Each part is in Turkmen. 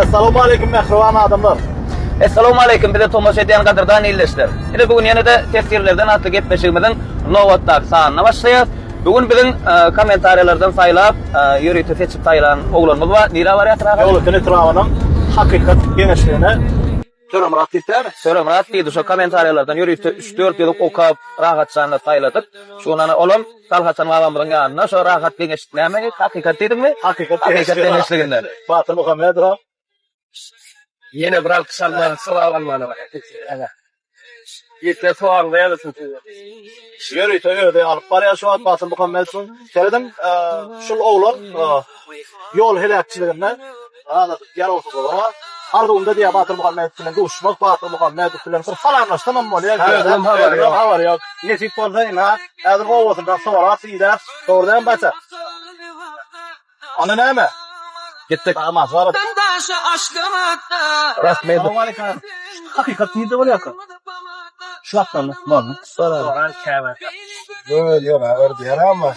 Essalamu aleýkum mähriban adamlar. Essalamu aleýkum bize tomaşa edýän gadyrdan ildeşler. Ine bu gün ýene-de Teswirlerden atly gepleşigimiziň nobatdaky sanyna başlaýas. Bu gün biziň e, kommentariýalardan saýlap, e, ýörite seçip saýlan oglanymyz bar. Nirä barýas Rahat? Ýolöten etrabynyň Hakykat geňeşligine Töremyrat diýipdir. Töremyrat diýdi, şo kommentariýalardan ýörite 3-4 gezek okap, Rahatjany saýladyk. Şu gün ana olam Talhaçan babamyzyň ýanynda şo Rahat geňeşlik näme? Hakykat diýdiňmi? Hakykat Hakykat geňeşliginde. Batyr Muhammedow. Ýene bir alkyş almaga, sogap almana bar. Ýetde sogabyňyza ýazylsyn size. Ýörite özi alyp barýar şu wagt Batyr Muhammedow. Serediň, şul oglan ýol heläkçiliginde azajyk ýarawsyzlygy bar. Arzuwymda diýýär Batyr Muhammedow bilen duşmak, Batyr Muhammedow bilen bir salamlaşsamam bolýar. Özüniň habary ýok. Habary ýok. Nesip bolsa ynha, häzir obasynda sorap idäp, dogry dälmi Batyr? Onda näme? Gitdik. Tamam, sonra. Rahmet. Hakykat nirde bolýarka? Şu wagtda boldy. Soran käbir. Göl ýöne bir diýer ama.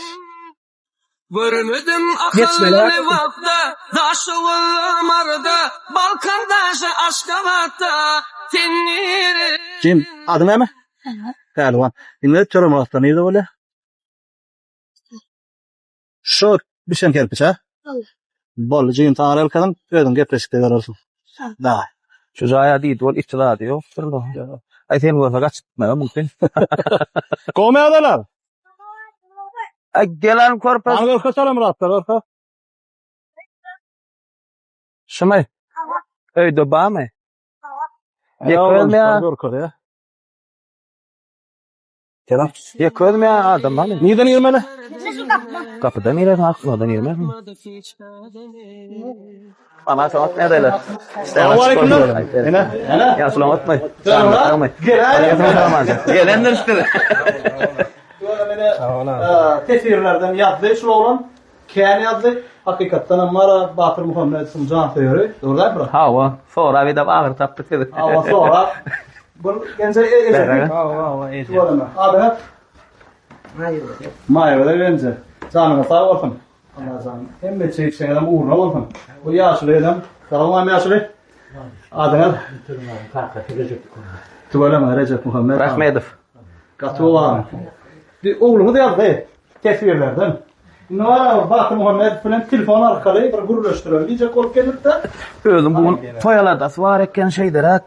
Görmedim ahal Lebapda, Daşoguzda, Maryda, Balkanda, Aşgabatda, sen nire? Jim, ady näme? Pälwan. Indi Töremyratda nirde bolýar? Şu bişen kerpiç ha? Boldy, jigim saňa relkadan özüň gepleşikde görersiň. Dawaý. Şu jaýa diýdi ol içi zady ýokdur. Aý sen bolsa gaçyp gitmegem mümkin. Gowy adalar. Aý gelen körpe. Bana görke Töremyratda görke. Şumy? Öýde barmy? Ýek özmi Görkezýär. Selam. Ýek özmi adam barmy? Nirden girmeli? Gapydan girersiň, aklyndan girmersiň. Ana soňat nädeler? Salowmaleýkumlar. Ene, ene. Ýa sulamatmy? Sagmy? Gelendir işte. Teswirlerden ýazdy şul oglan. Kän ýazdy. Hakykatdan hem bar Batyr Muhammedowyň jansöýeri. Dogry dälmi bro? Hawa, sorap edip agyr tapdyk sizi. Hawa, sorap. Bu genje eje. Hawa, hawa, eje. Adyňyz? Maýa. Maýa genje. Janyňyz sag bolsun. Allajan hemme çekişiňizem ugruna bolsun. Bu ýaşuly edem. Salam ýaşuly. Adyňyz? Kakasy Rejep Muhammed. Tüweleme Rejep Muhammed. Rahmedow. Gaty gowy agam. Bir ogluňyz ýazdy teswirlerden. Indi bar Batyr Muhammedow bilen telefon arkaly bir gürleşdirelim diýjek bolup geldik-de. Özüň bu gün toý aladasy bar eken şeýderäk.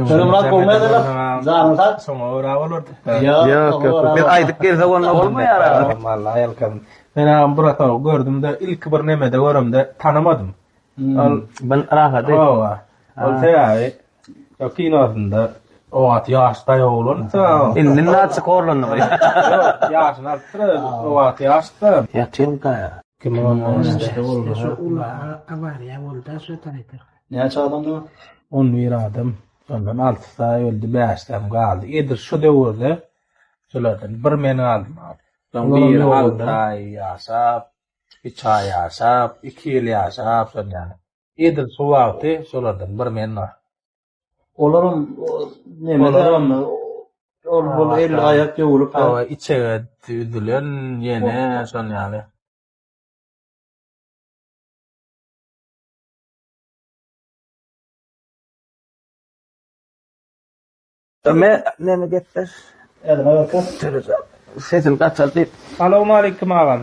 Töremyrat gowy mezeler. Janyň sag. Soňa görä bolardy. Ýok, Ýok, ýok. Biz aýdyp gelsek onda bolmaýar. Vallahi ýalkadym. Men agam bir otagy gördüm-de, ilki bir nemede göremde tanamadym. Ol Ben rahady. Hawa. Ol sebäbi o kinosynda o wagt ýaş daýaw oglandy. Indi näçe horlandy. Ýok, ýaşyny alypdyr özi. O wagt ýaşdy. Ýatyrka. Kim Şu uly awariýa boldy şu taýda. Näçe adamdy? 11 adam. Şondan 6-sy öldi, 5-sem galdy. Edil şu döwürde şulardan bir men galdym. Soň biri 6 aý ýaşap, 3 aý ýaşap, 2 ýyl ýaşap, şon ýaly. Edil şu wagty şolardan bir men bar. Olaram neme Olaram ol bol el aýak ýowulyp Hawa, içege üzülen ýene şon ýaly. Me neme gepleş. Eline görke. Sesini gaçaldyp. Salowmaleýkim agam.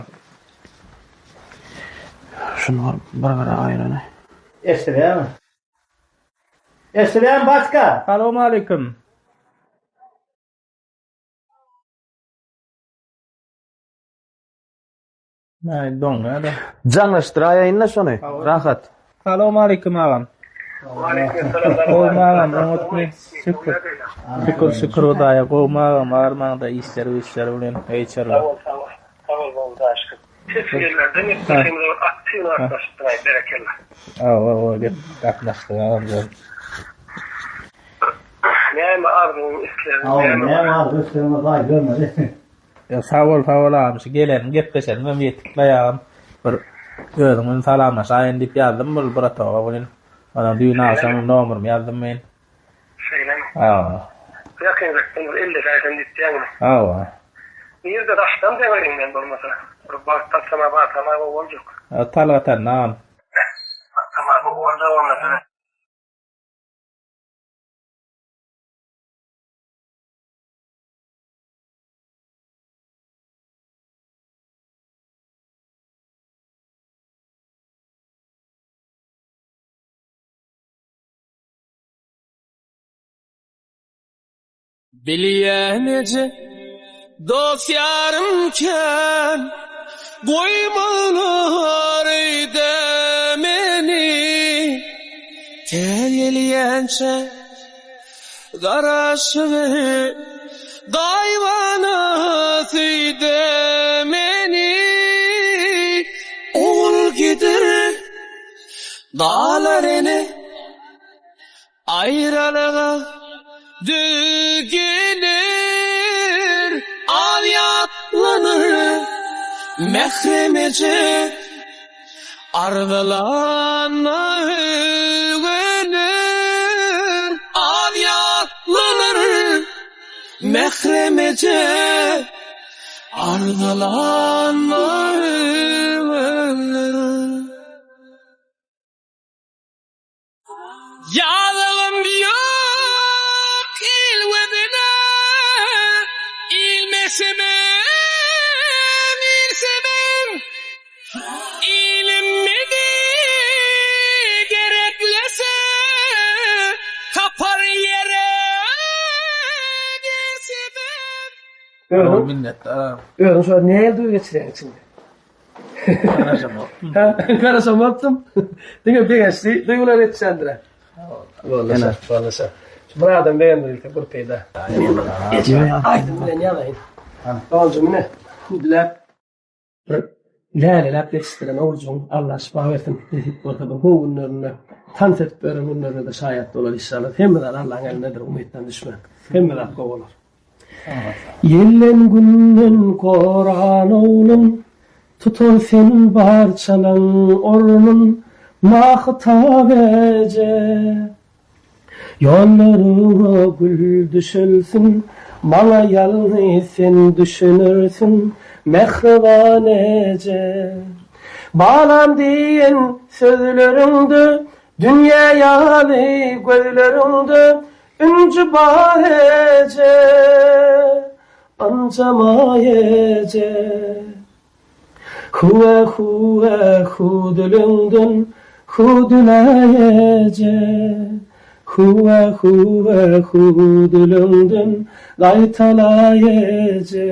Şunu bir bir gyra aýyrany. Eşidilýärmi? Eşidilýärmi başga? Salowmaleýkim. Näý doňýa-da. Jaňlaşdyraýaýyn-da şony. Rahat. Salowmaleýkim agam. Gowmy agam, oňatmy? Şükür. Şükür, şükür Hudaýa. Gowmy agam, barmaňda işler güýçler bilen öý çarwa. Sag bol, sag bol. Sag bol, Hudaýa şükür. Teswirlerden gepleşigimize bir aktiw gatnaşypdyr-aý, berekella. Hawa, hawa, gep gatnaşdyk agam jan. Näme arzuwyň, islegiň näme bar? Näme arzuw islegiňiz bar, görmeli. Ýok sag bol sag bol agam şu gelenim gepleşenimem ýetikle agam bir özüň bilen salamlaşaýyn diýip ýazdym bul bratoga welin onam düýn agşam nomerymy ýazdym men. Şeýlemi? Hawa. Ýakynrakdan bir elleşäýsem diýipdiňmi? Hawa. Nirde daşdan deňeriň men bolmasa. Bir wagt tapsam-a barsam-a gowy boljak. Talgatanda agam. Sagja bolun size. Bilýän eje, dost-ýarym kän, Goýmazlar öýde meni. Tä gelýänçä garaşyber, Gaýybana söý-de meni. Ogul gider, galar ene. Aýralyga düz geler, Az ýatlanar mährem eje, Arzylan öwüler, Az ýatlanar mährem eje, Arzylan öwüler. Ýazygym ýok il gözüne, Ilmesemem, ilsemem, Ilim meni gereklese, Tapar ýere gelsemem. Özüň minnetdar. Özüň şo nähili duýgy geçirýäň içiňde? Garaşamokdym. Ha, garaşamokdym. Diňe begençli duýgular ýetişendir. Bollaşa, bollaşa. Şu bir adam begendirilse bir peýda. Aýdym bilen ýazaýyn. Doganjygym ine, hüwdüläp bir läleläp ýetişdiren oglujugyň Allah şypa bersin. Nesip bolsa bir gowy günlerinde tans edip ýören günlerine-de şaýat bolar inşallah. Hemme zat Allaň elindedir, umytdan düşme. Hemme zat gowy bolar. Ýelden günden goran oglum, Tutar sen barçalaň ornun, Mahytap eje. Ýollaryňa gül düşelsin, Maňa ýalňyz sen düşünersiň, Mähriban eje. Balam diýen sözleriňde, Dünýä ýaly gözleriňde, Ünji bar eje, ynjamaý eje. Hüwe hüwe hüwdüliňden hüwdüläý eje. Hüwe hüwe hüwdüliňden gaýtalaý eje.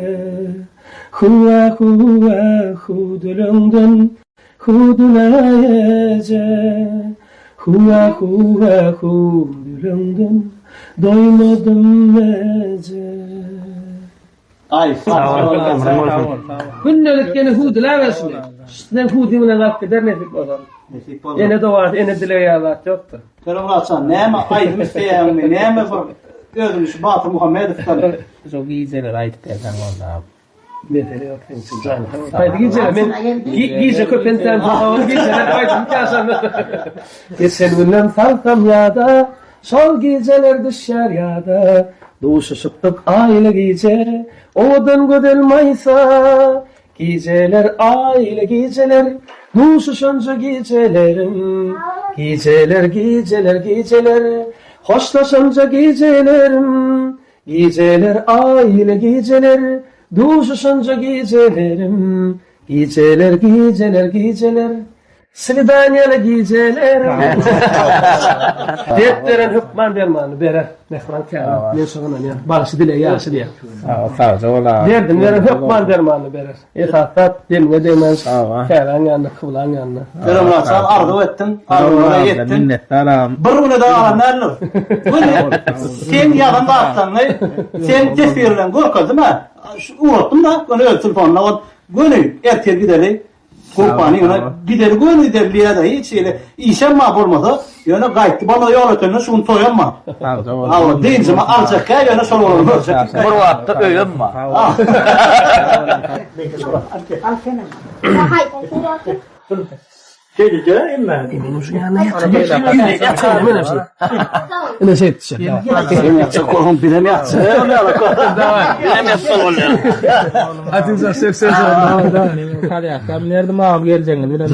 Hüwe hüwe hüwdüliňden Hüwdüläý eje, hüwä hüwä hüwdüleňden doýmadym eje. Aý sag bol ömrüň bolsun. Gündelik ýene hüwdüläbersin. Sen hüwdüň bilen galyp gider nesip bolsa. Nesip bolsa. Ene dogasy, ene dilegi ýaly zat ýokdur. Töremyrat jan näme aýdym isleýäňmi näme bir özüňi şu Batyr Muhammedowdan. Şu gijeleri aýdyp berseň boldy abi. Mesele ýok seň üçin janyň sag bolsun. Haýsy gijeler men gije köp entäm soň gijeler aýdym ýaşan. Geçen günem salsam ýada şol gijeler düşýär ýada duşuşypdyk aýly gije owadan gözel maýsa gijeler aýly gijeler duşuşanja gijelerim gijeler gijeler gijeler hoşlaşanja gijelerim Gijeler aýly gijeler, Duşuşanja gijelerim. Gijeler, gijeler, gijeler, Swidaniýaly gijeler. Dert beren hökman dermanyny berer. Mähriban käbäm, men şoňa ynanýan. Bagşy dilegi ýagşy diýýär. Sagja bol aga. Derdini beren hökman dermanyny berer. Esasy zat demiňe degmän käbäň ýanynda, kyblaň ýanynda. Töremyrat jan arzuw etdiň, arzuwyňa ýetdiň. Minnetdar agam. Bir güne de galan däldir. Göni seň ýazan zatlaryňy, seň teswirleriňi görkezdim-ä. Ugratdym-da, göni öz telefonuna ol göni ertir gideli Grupany ýöne gideli göni gideli diýýär-de hiç hili işem bar bolmasa, ýöne gaýtdy bolmasa ýol ötende şu gün toýam bar. Sagja bol. Hawa, dynjymy aljakkä ýöne şol oglan görjek. Bir wagtda öýem bar. Al senem. Şeýdije emme. Ýatayyn men hem. Ine şeýt düşer. Sen ýatsa korkun bizem ýatsa. Bizem ýatsa bolýar. Atynsa 80 Kalýakam nerede mawy geljegiňi bilen.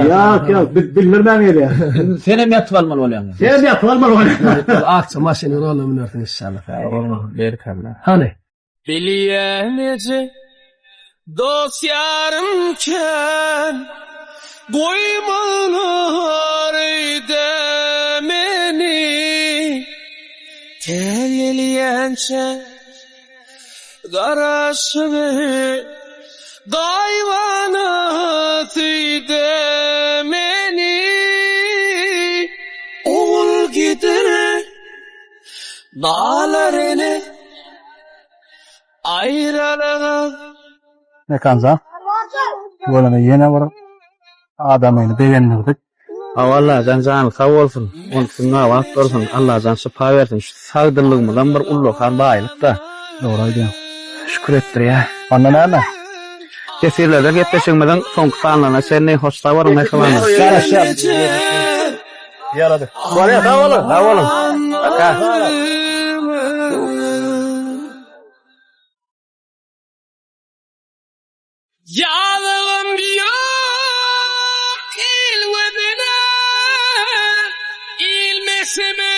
Ýok, ýok, biz bildirmän gelýär. Sen hem ýatyp almaly bolýaň. Sen hem ýatyp almaly bolýaň. Akça maşyny rola münersiň inşallah. Berkalla. Hany. Bilýän eje, dost ýarym kän, Goýmalar öýde meni. Tä gelýänçä garaşyber, Gaýybana söýde meni. Ogul gider, Galar ene aýralyga. Mekanjan. Bolany ýene bir adamyny begendirdik. Hawa Allajan jany sag bolsun, onsuz nabat bolsun, Allajan şypa bersin, şu sagdynlygymyzam bir ullakan baýlykda. Dogry aýdýaň. Şükür etdirýär. Onda näme? Teswirlerde gepleşigimiziň soňky sanlaryna çenli hoş sag boluň mähribanlar. Garaşýas. Ýarady. Bolýar, sag boluň. Sag boluň. Paka. Ýazygym ýok il gözüne, ilmeşime.